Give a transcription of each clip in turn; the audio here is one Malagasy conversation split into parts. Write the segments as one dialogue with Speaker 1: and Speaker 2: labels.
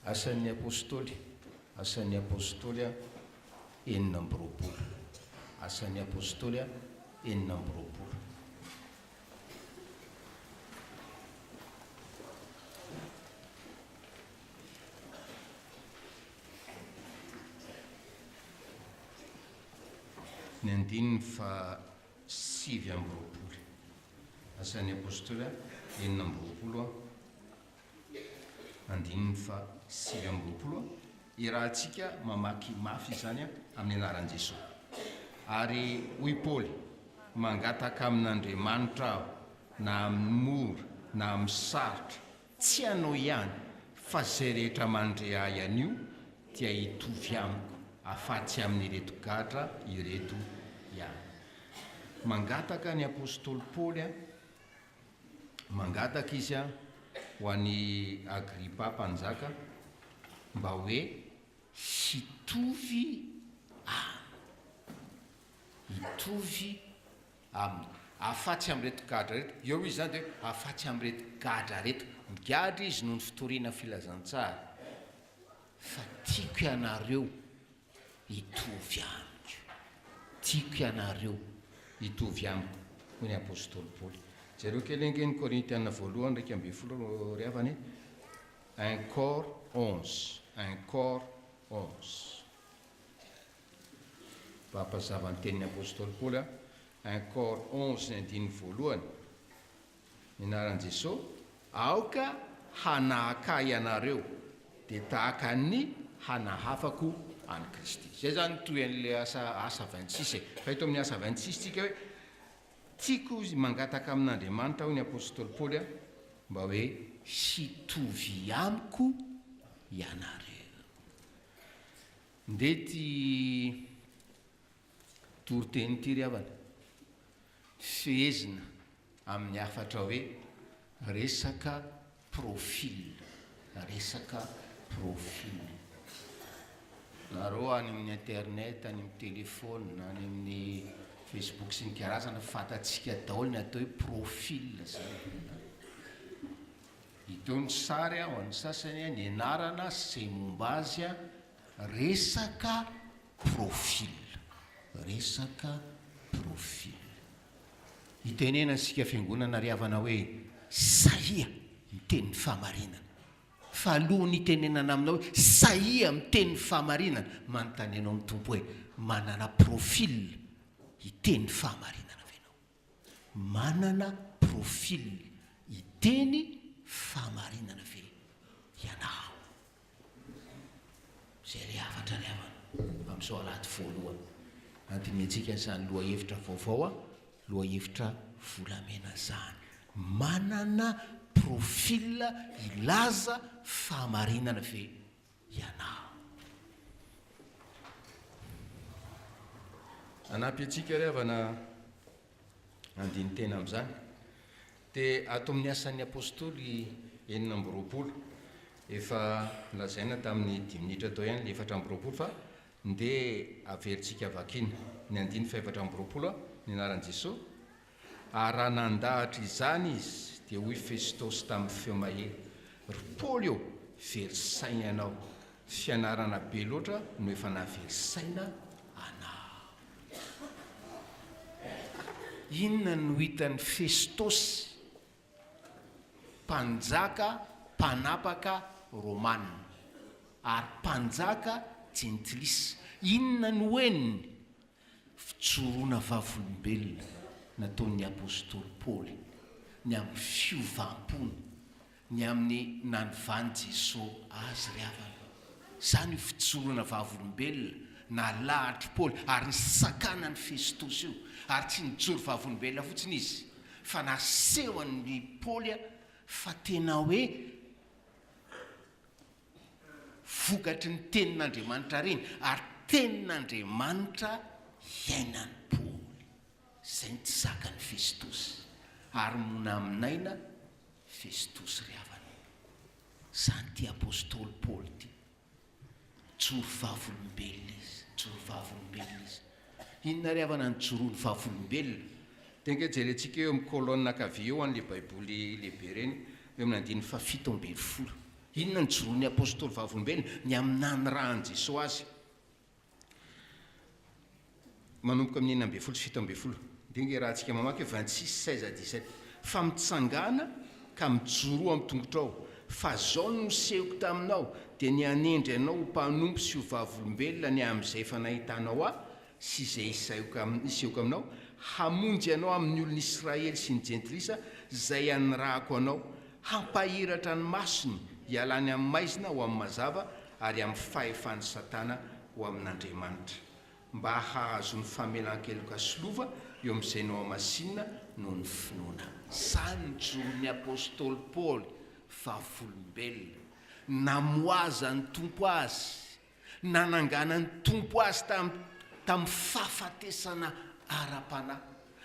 Speaker 1: Asan'ny Apostoly, Asan'ny Apostoly 26. Asan'ny Apostoly 26. Ny andininy faha 29. Asan'ny Apostoly 26. Andininy faha 29, Iarahantsika mamaky mafy izany amin'ny anaran'i Jesoa. Ary hoy Paoly, Mangataka amin'Andriamanitra aho, na amin'ny mora na amin'ny sarotra, tsy ianao ihany, fa izay rehetra mandre ahy anio dia hitovy amiko, afa-tsy amin'ireto gadra ireto ihany. Mangataka ny apostoly Paoly Mangataka izy ho an'i Agripa mpanjaka mba hoe hitovy aminy. Hitovy aminy. Afa-tsy amin'ireto gadra ireto. Eo izy izany dia hoe afa-tsy amin'ireto gadra ireto. Migadra izy noho ny fitoriana filazantsara. Fa tiako ianareo hitovy amiko. Tiako ianareo hitovy amiko, hoy ny apostoly Paoly. Jereo kely ange ny Korintiana voalohany 11 ry havana e. Un cor 11, un cor 11. Mba hampazava ny tenin'ny apostoly Paoly a. Un cor 11 ny andininy voalohany. Ny anaran'i Jeso, aoka hanahaka ahy ianareo, dia tahaka ny hanahafako an'i Kristy. Izay izany ny tohin'ilay asa asa 26 e. Fa eto amin'ny asa 26 tsika hoe, tiako izy mangataka amin'Andriamanitra hoy ny apostoly Paoly mba hoe hitovy amiko ianareo. Ndeha ity toriteny ity ry havana, fehezina amin'ny hafatra hoe resaka profil, resaka profil. Nareo any amin'ny internet, any amin'ny telephone, any amin'ny facebook sy ny karazana, fantatsika daholo ny atao hoe profil zany. Hita eo ny sary ho an'ny sasany, ny anarana sy izay momba azy, resaka profil, resaka profil. Itenena isika fiangonana ry havana hoe sahia miteny ny fahamarinana. Fa alohan'ny hitenenana aminao hoe sahia miteny ny fahamarinana, manontany anao ny Tompo hoe manana profil hiteny ny fahamarinana ve ianao? Manana profil hiteny fahamarinana ve ianao? Izay ilay hafatra ry havana amin'izao alahady voalohany handinihantsika an'izany lohahevitra vaovao lohahevitra volamena izany. Manana profil hilaza fahamarinana ve ianao? Hanampy antsika ry havana handini-tena amin'izany. Dia ato amin'ny Asan'ny Apostoly 26, efa nolazaina tamin'ny dimy minitra teo ihany ilay 24 fa ndeha averintsika vakiana ny andininy faha-24, ny anaran'i Jesoa, Ary raha nandahatra izany izy, dia hoy Festosy tamin'ny feo mahery, Ry Paoly ô, very saina ianao, fianarana be loatra no efa nahavery saina anao. Inona no hitan'i Festosy, mpanjaka mpanapaka romana, ary mpanjaka jentilisa? Inona no henony? Fijoroana vavolombelona nataon'ny apostoly Paoly ny amin'ny fiovam-pony ny amin'ny nanovan'i Jesoa azy ry havana. Izany io fijoroana vavolombelona nalahatr'i Paoly ary nisakanan'i Festosy io, ary tsy nijoro vavolombelona fotsiny izy fa nasehon'i Paoly fa tena hoe vokatry ny tenin'Andriamanitra ireny ary tenin'Andriamanitra iainan'i Paoly. Izay no tsy zakan'i Festosy. Ary monaminaina Festosy ry havana. Izany ity apostoly Paoly ity. Nijoro vavolombelona izy. Nijoro vavolombelona izy. Inona ry havana ny joroan'ny vavolombelona? Dia ange jerentsika eo amin'ny colonne ankavia eo an'ilay baiboly lehibe ireny, eo amin'ny andininy fahafito ambinifolo. Inona no ijoroan'ny Apostoly vavolombelona ny amin'ny nanirahan'i Jesoa azy? Manomboka amin'ny 16 sy 17. Ndeha ange rahantsika mamaky hoe 26, 16 à 17. Fa mitsangàna ka mijoroa amin'ny tongotrao, fa izao no nosehoko taminao, dia ny hanendry anao ho mpanompo sy ho vavolombelona ny amin'izay efa nahitanao ahy sy izay hisehoko aminao, hamonjy anao amin'ny olon'Israely sy ny Jentilisa izay anirahako anao, hampahiratra ny masony hialany amin'ny maizina ho amin'ny mazava ary amin'ny fahefan'i Satana ho amin'Andriamanitra, mba hahazoany famelan-keloka sy lova eo amin'izay nohamasinina noho ny finoana. Izany no joron'ny apostoly Paoly, vavolombelona. Namoazan'ny Tompo azy Nananganan'ny Tompo azy tamin'ny fahafatesana ara-panahy.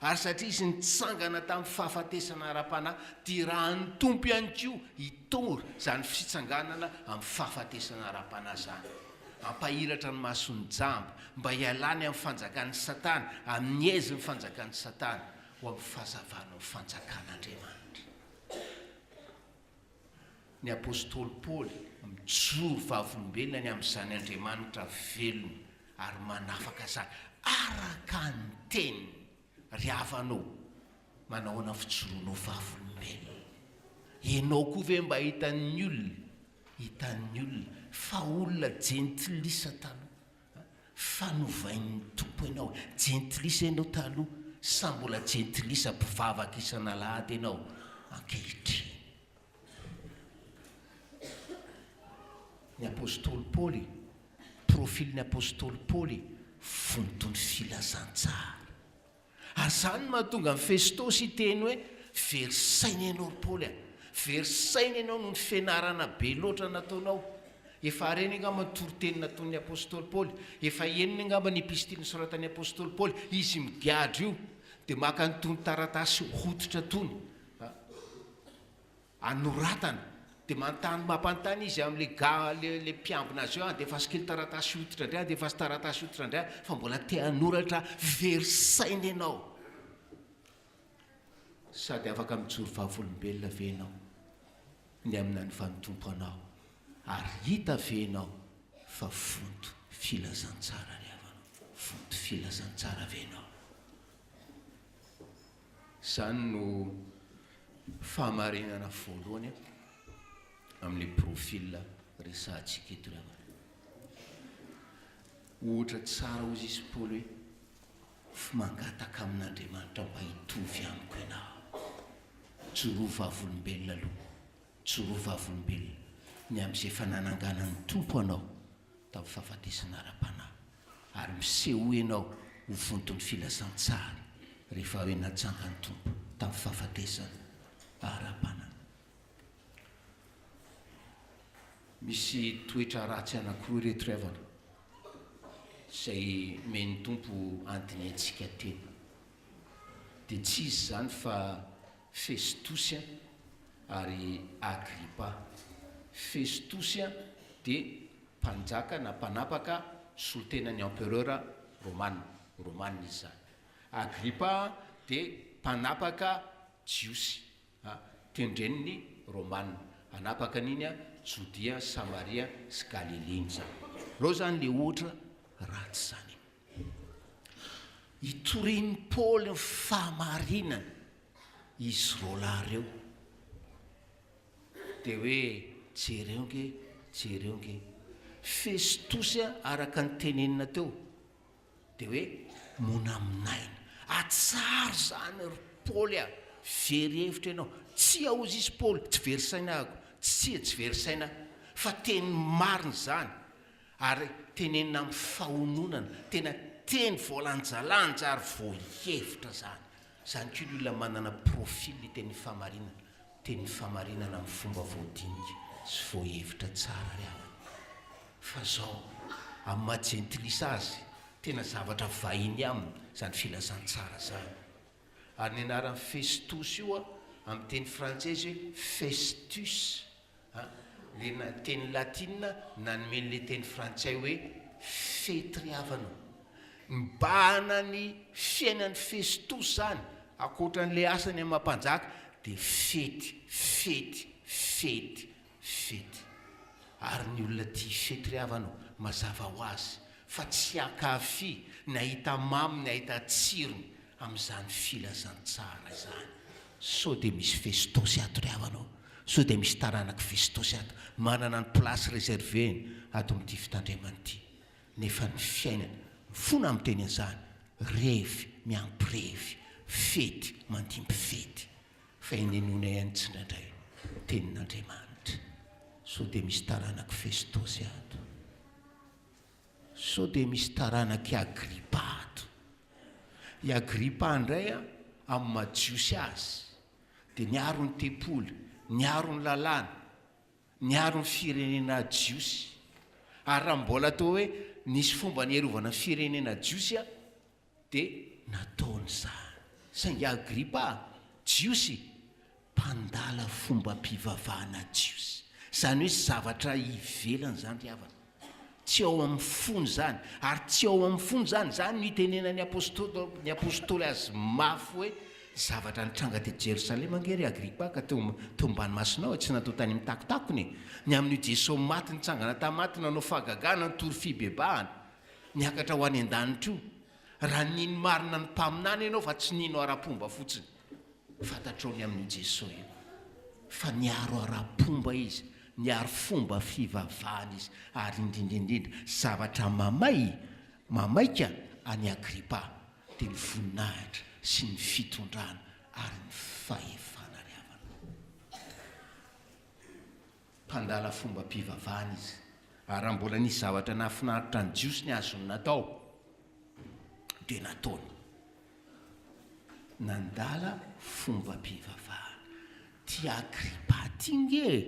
Speaker 1: Ary satria izy nitsangana tamin'ny fahafatesana ara-panahy, dia irahan'ny Tompo ihany koa hitory izany fitsanganana amin'ny fahafatesana ara-panahy izany. Hampahiratra ny mason'ny jamba, mba hialany amin'ny fanjakan'i Satana, amin'ny haizin'ny fanjakan'i Satana, ho amin'ny fahazavan'ny fanjakan'Andriamanitra. Ny apostoly Paoly mijoro vavolombelona ny amin'izany Andriamanitra velona ary manafaka izany araka ny teniny. Ry havana ô, manahoana ny fijoroanao vavolombelona? Ianao koa ve mba hitan'ny olona, hitan'ny olona fa olona jentilisa taloha? Fa novain'ny Tompo ianao. Jentilisa ianao taloha sa mbola jentilisa mpivavaka isan'alahady ianao ankehitriny? Ny apostoly Paoly, profil-n'ny apostoly Paoly, vonton'ny filazantsara. Ary izany no mahatonga an'i Festosy hiteny hoe, Very saina ianao ry Paoly a! Very saina ianao noho ny fianarana be loatra nataonao. Efa reny angamba ny toriteny nataon'ny apostoly Paoly. Efa henony angamba ny epistily nosoratan'ny apostoly Paoly. Izy migadra io, dia maka an'itony taratasy hoditra itony. Anoratana. Dia manontany mampanontany izy amin'ilay ga le le mpiambina azy eo, andefaso kely taratasy hoditra indray, andefaso taratasy hoditra indray aho fa mbola te hanoratra, very saina ianao. Sady afaka mijoro vavolombelona ve ianao ny amin'ny nanovan'ny Tompo anao ary hita ve ianao fa vonto filazantsara ry havana? Vonto filazantsara ve ianao? Izany no fahamarinana voalohany amin'ilay profil resahantsika eto ry havana. Ohatra tsara hozy izy Paoly hoe, Mangataka amin'Andriamanitra mba hitovy amiko ianao. Joroa vavolombelona aloha, joroa vavolombelona ny amin'izay efa nananganan'ny Tompo anao tamin'ny fahafatesana ara-panahy. Ary misehoa ianao ho vonton'ny filazantsara rehefa hoe natsangan'ny Tompo tamin'ny fahafatesana ara-panahy. Misy toetra ratsy anankiroa ireto ry havana, izay omen'ny Tompo handinihantsika tena. Dia tsy iza izany fa Festosy ary Agripa. Festosy dia Mpanjaka na mpanapaka solontenan'ny empereur romana, romana izy izany. Agripa dia mpanapaka jiosy, tendren'ny romana hanapaka an'iny Jodia, Samaria sy Galilia iny izany. Ireo izany ilay ohatra ratsy izany. Itorian'i Paoly ny fahamarinana izy roalahy ireo. Dia hoe, jereo nge, jereo nge. Festosy araka ny tenenina teo, dia hoe monamonaina. Atsaharo izany ry Paoly a! Very hevitra ianao. Tsia hozy izy Paoly, tsy very saina aho. Tsia, tsy very saina aho. Fa teny marina izany. Ary tenenina amin'ny fahononana. Tena teny voalanjalanja ary voahevitra izany. Izany koa ny olona manana profil tenin'ny fahamarinana. Tenin'ny fahamarinana amin'ny fomba voadinika sy voahevitra tsara ry havana. Fa zao, amin'ny maha jentilisa azy, tena zavatra vahiny aminy izany filazantsara izany. Ary ny anaran'i Festosy io amin'ny teny frantsay izy hoe Festus. A, le na teny latina nanome an'le teny frantsay hoe fety ry havana ô. Mibahana ny fiainan'i Festosy zany, ankoatran'le asany amin'ny maha mpanjaka, dia fety, fety, fety, fety. Ary ny olona tia fety ry havana o, mazava ho azy fa tsy hankafy ny hahita mamy ny hahita tsirony amin'izany filazantsara izany. Sao dia misy Festosy ato ry havana o, sao dia misy taranak'i Festosy ato, manana ny place réservée-ny ato amin'ity fitandremana ity. Nefa ny fiainana, mifona miteny an'izany, revy miampy revy, fety mandimby fety. Fa enenoina ihany tsindraindray ny tenin'Andriamanitra. Sao dia misy taranak'i Festosy ato? Sao dia misy taranak'i Agripa ato? I Agripa indray amin'ny maha Jiosy azy dia niaro ny tempoly, niaro ny lalàna, niaro ny firenena jiosy. Ary raha mbola toa hoe nisy fomba niarovana ny firenena jiosy Dia nataony izany. Saingy Agripa, Jiosy, mpandala fombam-pivavahana jiosy. Izany hoe zavatra ivelany izany ry havana. Tsy ao amin'ny fony izany. Ary tsy ao amin'ny fony izany. Izany no itenenan'ny apostoly, ny apostoly azy mafy hoe, Zavatra nitranga teto Jerosalema ange ry Agripa ka teo, teo ambany masonao e, tsy natao tany amin'ny takotakony e. Ny amin'io Jesoa maty nitsangana tamin'ny maty nanao fahagagana nitory fibebahana. Niakatra ho any an-danitra io. Raha nino marina ny mpaminany ianao fa tsy nino ara-pomba fotsiny. Fantatrao ny amin'io Jesoa io. Fa niaro ara-pomba izy, niaro fomba fivavahana izy, ary indrindra indrindra zavatra mamay, mamaika an'i Agripa dia ny voninahitra sy ny fitondrana ary ny fahefana ry havana. Mpandala fombam-pivavahana izy, ary raha mbola nisy zavatra nahafinaritra ny Jiosy ny azony natao, dia nataony. Nandala fombam-pivavahana. Ty Agripa ty nge e!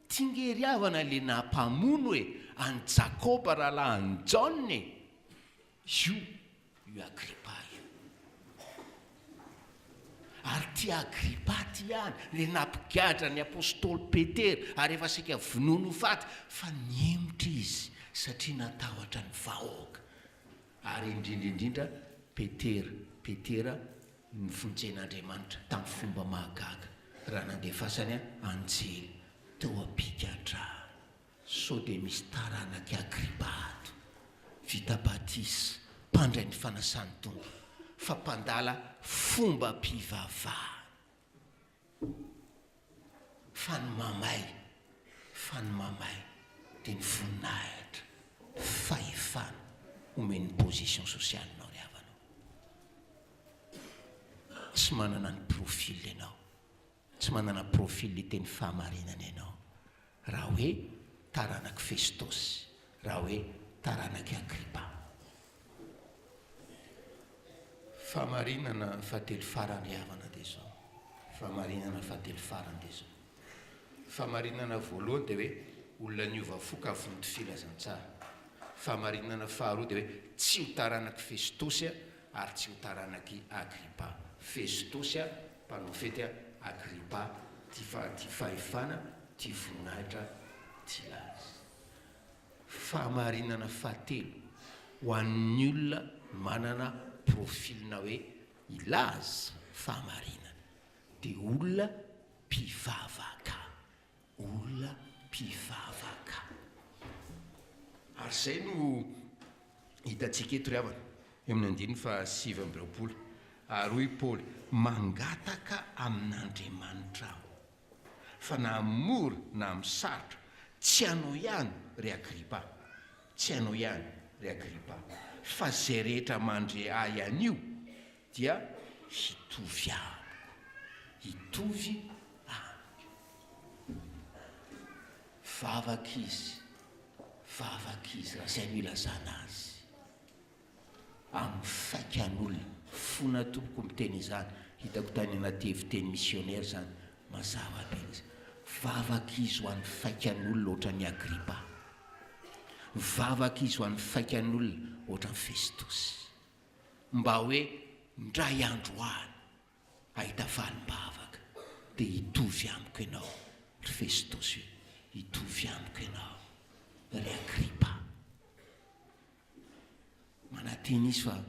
Speaker 1: Ty nge ry havana le nampamono e! An'i Jakoba rahalahin'i Jaona e! Io io Agripa io. Ary ity Agripa ity ihany ilay nampigadra ny apostoly Petera ary efa saika vonoiny ho faty, fa nihemotra izy satria natahotra ny vahoaka. Ary indrindra indrindra Petera, Petera novonjen'Andriamanitra tamin'ny fomba mahagaga raha nandefasany anjely teo am-pigadrana. Sao dia misy taranak'i Agripa ato, vita batisa, mpandray ny fanasan'ny Tompo, fa mpandala fombam-pivavahana. Fa ny mamay, fa ny mamay dia ny voninahitra, fahefana omen'ny position sociale-nao ry havana ô. Tsy manana ny profil ianao. Tsy manana profil hiteny fahamarinana ianao raha hoe taranak'i Festosy, raha hoe taranak'i Agripa. Fahamarinana fahatelo farany ry havana dia izao. Fahamarinana fahatelo farany dia izao. Fahamarinana voalohany dia hoe olona niova fo ka vonto filazantsara. Fahamarinana faharoa dia hoe tsy ho taranak'i Festosy ary tsy ho taranak'i Agripa. Festosy Mpanao fety a Agripa tia fa tia fahefana tia voninahitra tia laza. Fahamarinana fahatelo ho an'ny olona manana profil-na hoe hilaza fahamarinana dia olona mpivavaka. Olona mpivavaka. Ary izay no hitantsika eto ry havana, eo amin'ny andininy faha 29. Ary hoy Paoly, Mangataka amin'Andriamanitra aho, fa na amin'ny mora na amin'ny sarotra, tsy anao ihany, ry Agripa, tsy anao ihany, ry Agripa, fa izay rehetra mandre ahy anio dia hitovy amiko, hitovy amiko. Vavaka izy, vavaka izy, raha izay no ilazana azy, amin'ny faikan'olona. Fona tompoko miteny izany, hitako tany anaty heviteny missionnaire izany, mazava be ilay izy. Vavaka izy ho an'ny faikan'olona ohatran'i Agripa. Vavaka izy ho an'ny faikan'olona ohatran'i Festosy. Mba hoe ndray andro any hahita valim-bavaka dia hitovy amiko ianao ry Festosy o, hitovy amiko ianao ry Agripa. Manantena izy fa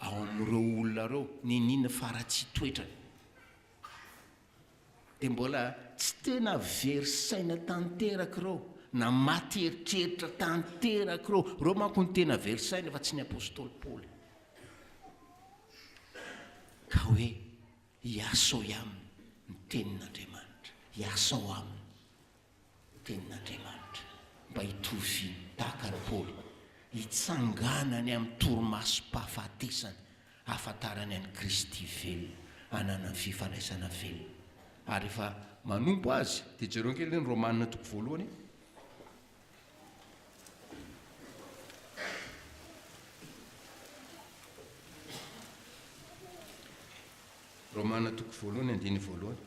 Speaker 1: ao amin'ireo olona ireo, n'inon'inona faharatsian-toetrany, dia mbola tsy tena very saina tanteraka ireo. Na maty eritreritra tanteraka ireo. Ireo manko no tena very saina fa tsy ny apostoly Paoly. Ka hoe hiasa ao aminy ny tenin'Andriamanitra. Hiasa ao aminy ny tenin'Andriamanitra. Mba hitoviany tahaka an'i Paoly. Hitsanganany amin'ny torimasom-pahafatesana. Ahafantarany an'i Kristy velona. Hananany fifandraisana velona. Ary rehefa manompo Azy, dia jereo kely ny Romana toko voalohany. Romana toko voalohany andininy voalohany.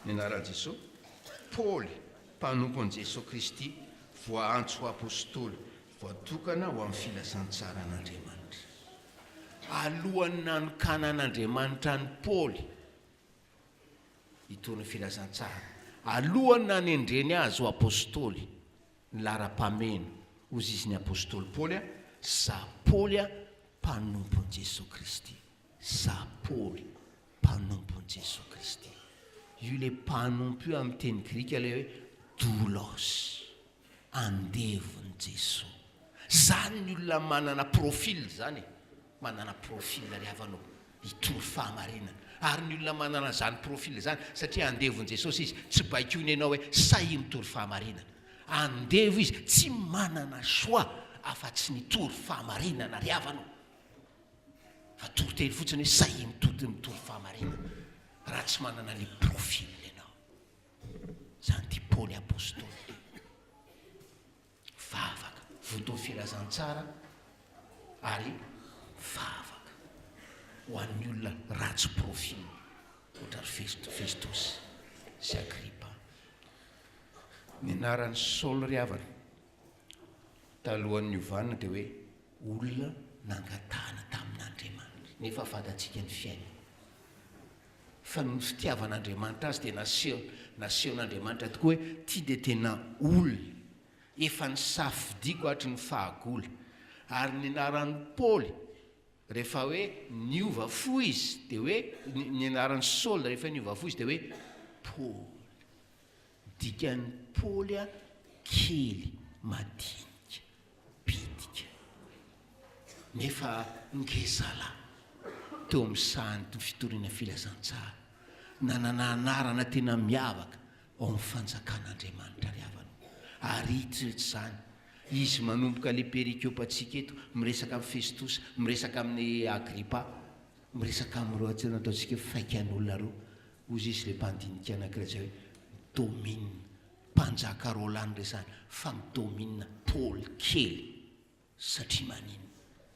Speaker 1: Ny anaran'i Jesoa, Paoly, mpanompon'i Jesoa Kristy, voaantso ho apostoly, voatokana ho amin'ny filazantsaran'Andriamanitra. Alohan'ny nanokanan'Andriamanitra an'i Paoly hitory ny filazantsara, alohan'ny nanendreny azy ho apostoly, ny laharam-pahamehana, hozy izy ny apostoly Paoly, Za Paoly, mpanompon'i Jesoa Kristy. Za Paoly, mpanompon'i Jesoa Kristy. Io ilay mpanompo io amin'ny teny grika ilay hoe doulos. Andevon'i Jesoa. Zany ny olona manana profil zany e! Manana profil ry havana ô! Hitory fahamarinana. Ary ny olona manana an'izany profil izany, satria andevon'i Jesosy izy, tsy baikoina ianao hoe sahia mitory fahamarinana. Andevo izy, tsy manana choix afa-tsy ny hitory fahamarinana ry havana ô! Fa toriteny fotsiny hoe sahia mitory fahamarinana raha tsy manana le profil ianao. Izany ity Paoly Apostoly ity. Vavaka, votoa filazantsara ary vavaka ho an'ny olona ratsy profil ohatran'i Festosy sy Agripa. Ny anaran'i Saoly ry havana talohan'ny niovana dia hoe olona nangatahana tamin'Andriamanitra. Nefa fantatsika ny fiainany. Fa noho ny fitiavan'Andriamanitra azy dia naseho, nasehon'Andriamanitra tokoa hoe ity dia tena olona efa nisafidiako hatry ny fahagola. Ary ny anaran'i Paoly rehefa hoe niova fo izy dia hoe, ny anaran'i Saoly rehefa niova fo izy dia hoe Paoly. Dikan'ny Paoly kely, madinika. bitika nefa ngezalahy teo amin'ny sahan'ny fitoriana filazantsara, nanana anarana tena miavaka ao amin'ny fanjakan'Andriamanitra ry havana. Ary hita izany, izy manomboka ilay perikopantsika eto, miresaka amin'i Festosy, miresaka amin'i Agripa, miresaka amin'ireo antsoina ataontsika hoe faikan'olona ireo, hoy izy ilay mpandinika anankiray izay hoe domine Mpanjaka Roland resahina fa mi-domine Paoly kely satria maninona?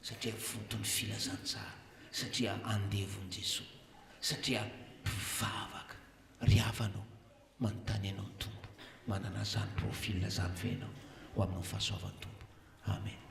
Speaker 1: Satria vonton'ny filazantsara, satria andevon'i Jesoa, satria mpivavaka. Ry havana ô, manontany anao ny Tompo, manana izany profil izany ve ianao? Ho aminao ny fahasoavan'ny Tompo. Amen.